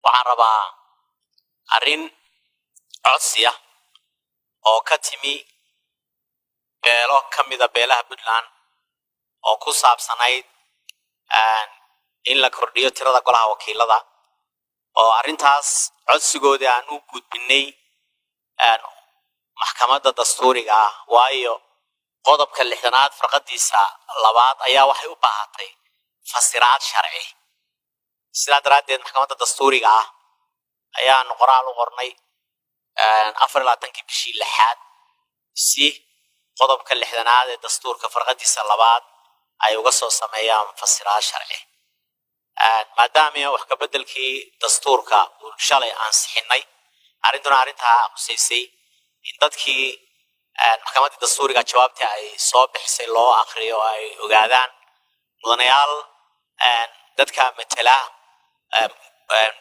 Waxaan rabaa arrin codsi ah oo ka timi beelo ka mida beelaha Puntland oo ku saabsanayd in la kordhiyo tirada golaha wakiilada, oo arrintaas codsigoodii aan u gudbinay maxkamadda dastuuriga ah, waayo qodobka 60aad farqadiisa labaad ayaa waxay u baahatay fasiraad sharci. Sidaa daraaddeed maxkamadda dastuuriga ah ayaanu qoraal u qornay 24-kii bishii lixaad si qodobka 60aad ee dastuurka farqadiisa labaad ay uga soo sameeyaan fasiraad sharci, maadaama wax kabeddelkii dastuurka uu shalay ansixinay. Arrintuna arrintaa khusaysay in dadkii maxkamaddii dastuuriga jawaabtii ay soo bixisay loo akriyo oo ay ogaadaan mudanayaal dadka matela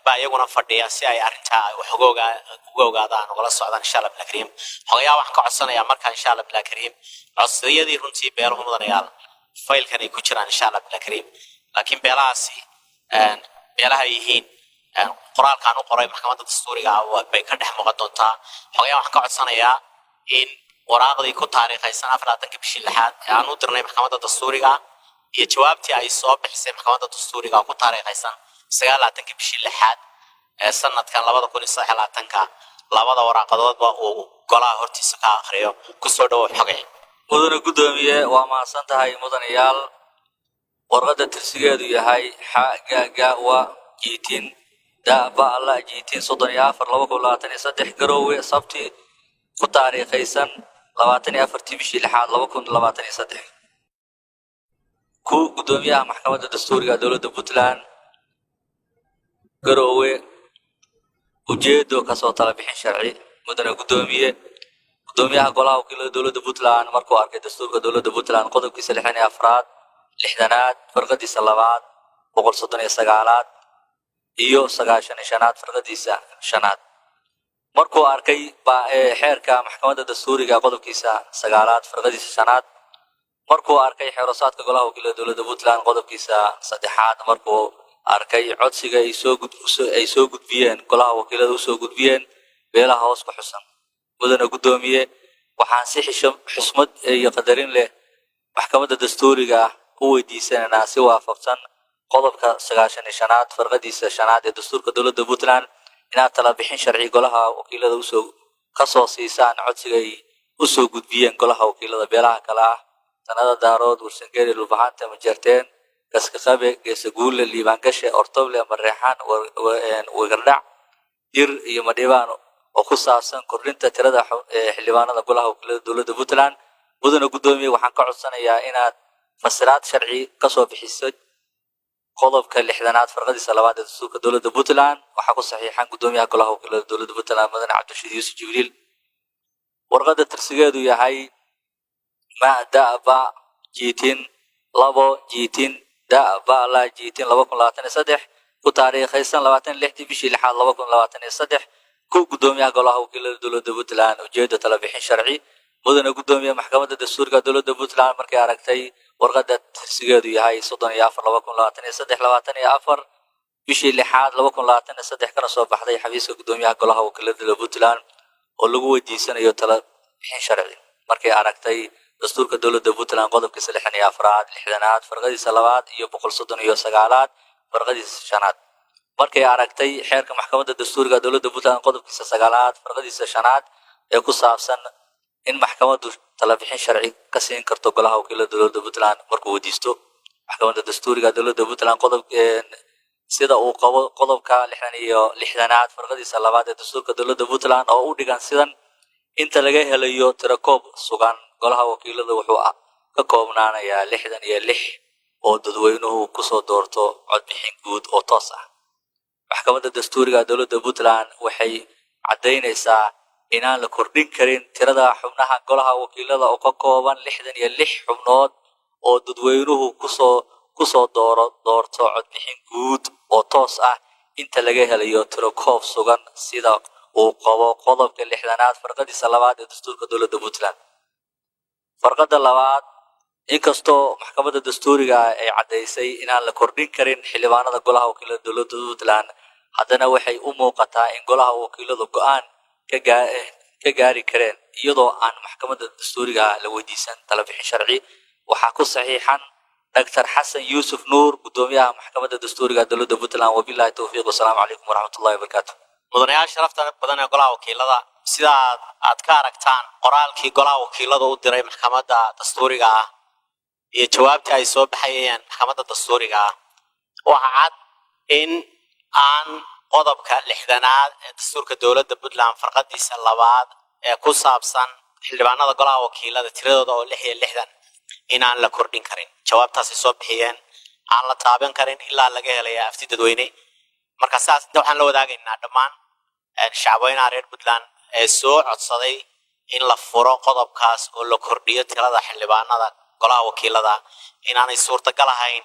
baa iyaguna fadhiya, si ay arrintaa wax uga ogaadaan, ugala socdaan, insha Allah bilaa kariim. Xogayaa waxaan ka codsanayaa marka, insha Allah bilaa kariim, codsiyadii runtii beeluhu, mudanayaal, faylkan ay ku jiraan, insha Allah bilaa kariim, laakiin beelahaasi beelaha ay yihiin qoraalkaan u qoray maxkamadda dastuuriga ah bay ka dhex muuqan doontaa. Xogayaa waxaan ka codsanayaa in waraaqdii ku taariikhaysan 24-ka bishii lixaad ee aan u dirnay maxkamadda dastuuriga iyo jawaabtii ay soo bixisay maxkamadda dastuuriga oo ku taariikhaysan 29-ka bishii lixaad ee sanadkan 2023-ka, labada waraaqadoodba uu golaha hortiisa ka akriyo. Kusoo dhawow, xogay. Mudane guddoomiye, waa mahadsan tahay. Mudanayaal, warqadda tirsigeedu yahay X G G wa jiitin da ba la jiitin 34 2023, Garoowe, Sabti, ku taariikhaysan 24-tii bishii lixaad 2023, ku guddoomiyaha maxkamadda dastuuriga dowladda Puntland, Garoowe. Ujeedo: kasoo tala bixin sharci. Mudane guddoomiye, guddoomiyaha golaha wakiilada dowladda Puntland markuu arkay dastuurka dowladda Puntland qodobkiisa 64aad, 60aad farqadiisa labaad, 139aad iyo 95aad farqadiisa shanaad, markuu arkay xeerka maxkamadda dastuuriga qodobkiisa sagaalaad farqadiisa shanaad, markuu arkay xeerosaadka golaha wakiilada dowladda Puntland qodobkiisa saddexaad, markuu arkay codsiga ay soo gudbiyeen golaha wakiilada usoo gudbiyeen beelaha hoos ku xusan. Mudane guddoomiye, waxaan si xusmad iyo qadarin leh maxkamadda dastuuriga ah u weydiisanaynaa, si waafaqsan qodobka 95aad farqadiisa shanaad ee dastuurka dowladda Puntland, inaad tala bixin sharci golaha wakiilada usoo kasoo siisaan codsiga ay usoo gudbiyeen golaha wakiilada beelaha kale ah: Sanada, Daarood, Warsangeli, Dhulbahante, Majeerteen, Gaskaqabe, Geesaguule, Liibaangashe, Ortoble, Mareexaan, Wegardhac, Dir iyo Madhibaan, oo ku saabsan kordhinta tirada xildhibaanada golaha wakiilada dowladda Puntland. Mudane guddoomiye, waxaan ka codsanayaa inaad fasiraad sharci kasoo bixiso qodobka 60aad farqadiisa labaad ee dastuurka dowladda Puntland. Waxaa ku saxiixan guddoomiyaha golaha wakiilada dowladda Puntland, mudane Cabdirashiid Yuusuf Jibriil. Warqadda tirsigeedu yahay ma da ba jiitin labo jiitin da ba la jiitin 2023, ku taariikhaysan 26-dii bishii lixaad 2023, ku guddoomiyaha golaha wakiilada dowladda Puntland. Ujeeda: tala bixin sharci. Mudane guddoomiye, maxkamadda dastuurka dowladda Puntland markay aragtay warqadda tirsigeedu yahay 34 2023, 24 bishii lixaad 2023, kana soo baxday xafiiska guddoomiyaha golaha wakiilada Puntland oo lagu weydiisanayo tala bixin sharci, markay aragtay dastuurka dowladda Puntland qodobkiisa 64aad, 60aad farqadiisa labaad iyo 139aad farqadiisa shanaad, markay aragtay xeerka maxkamadda dastuuriga dowladda Puntland qodobkiisa sagaalaad farqadiisa shanaad ee ku saabsan in maxkamaddu talabixin sharci ka siin karto golaha wakiilada dowladda Puntland markuu weydiisto maxkamadda dastuuriga dowladda Puntland, qodob sida uu qabo qodobka 60aad farqadiisa labaad ee dastuurka dowladda Puntland oo u dhigan sidan: inta laga helayo tirakoob sugan, golaha wakiilada wuxuu ka koobnaanayaa 66 oo dadweynuhu kusoo doorto codbixin guud oo toos ah. Maxkamadda dastuuriga dowladda Puntland waxay caddaynaysaa inaan la kordhin karin tirada xubnaha golaha wakiilada oo ka kooban 66 xubnood oo dadweynuhu kusoo doorto codbixin guud oo toos ah inta laga helayo tirakoob sugan, sida uu qabo qodobka 60aad farqadiisa labaad ee dastuurka dowladda Puntland farqada labaad. Inkastoo maxkamadda dastuuriga ay caddaysay inaan la kordhin karin xildhibaanada golaha wakiilada dowladda Puntland. Haddana waxay u muuqataa in golaha wakiiladu go'aan ka gaari kareen iyadoo aan maxkamadda dastuuriga la weydiisan talabixin sharci. Waxaa ku saxiixan Dr Xasan Yuusuf Nuur, guddoomiyaha maxkamadda dastuuriga dowladda Puntland. Wabilahi towfiiq, wasalaamu calaykum waraxmatullahi wabarakaatu. Mudanayaal sharafta badan ee golaha wakiilada, sidaad aad ka aragtaan qoraalkii golaha wakiilada u diray maxkamadda dastuuriga ah iyo jawaabtii ay soo baxayeen maxkamadda dastuuriga ah, waxa cad in aan qodobka 60aad ee dastuurka dowladda Puntland farqadiisa labaad ee ku saabsan xildhibaanada golaha wakiilada tiradooda oo 66 inaan la kordhin karin. Jawaabtaasay soo bixiyeen, aan la taaban karin ilaa laga helaya afti dadweyne. Marka saas inta waxaan la wadaagaynaa dhammaan shacabweynaha reer Puntland ee soo codsaday in la furo qodobkaas oo la kordhiyo tirada xildhibaanada golaha wakiilada inaanay suurtagal ahayn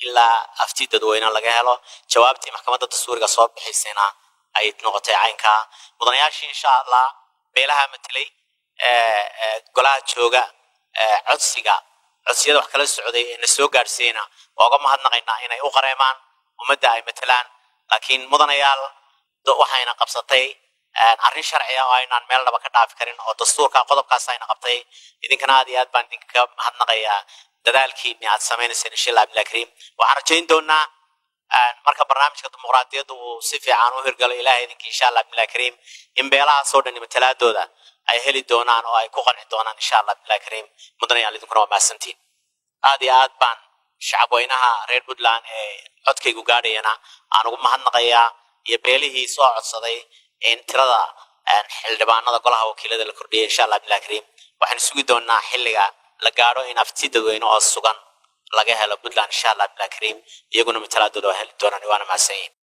ilaa afti dadweyne laga helo. Jawaabtii maxkamadda dastuuriga soo bixaysayna ay noqotay caynkaa. Mudanayaashii, insha Allah, beelaha matelay golaha jooga, codsiga codsiyada wax kala socday ee na soo gaadhsiiyeyna, waa uga mahadnaqaynaa inay u qareemaan ummadda ay matelaan. Laakiin mudanayaal, waxayna qabsatay arrin sharci ah oo aynaan meel dhaba ka dhaafi karin oo dastuurka qodobkaas ayna qabtay. Idinkana aad iyo aad baan idinkaga mahadnaqayaa dadaalkiini aad samaynayseen. Insha Allah billahi kariim, waxaan rajayn doonaa marka barnaamijka dimuqraadiyadda uu si fiican u hirgalo, Ilahay idinka, insha Allah billahi kariim, in beelahaasoo dhan matalaadooda ay heli doonaan oo ay ku qanci doonaan, insha Allah billahi kariim. Mudanayaal, idinkuna waa mahadsantiin. Aad iyo aad baan shacabweynaha reer Puntland ee codkaygu gaadhayana aan ugu mahadnaqayaa iyo beelihii soo codsaday in tirada xildhibaanada golaha wakiilada la kordhiyay. Insha Allah billahi kariim, waxaan sugi doonaa xilliga la gaadho in afti dadweyne oo sugan laga helo Puntland, insha Allah billahi kariim, iyaguna matalaadooda waa heli doonaan, waana mahadsan yihiin.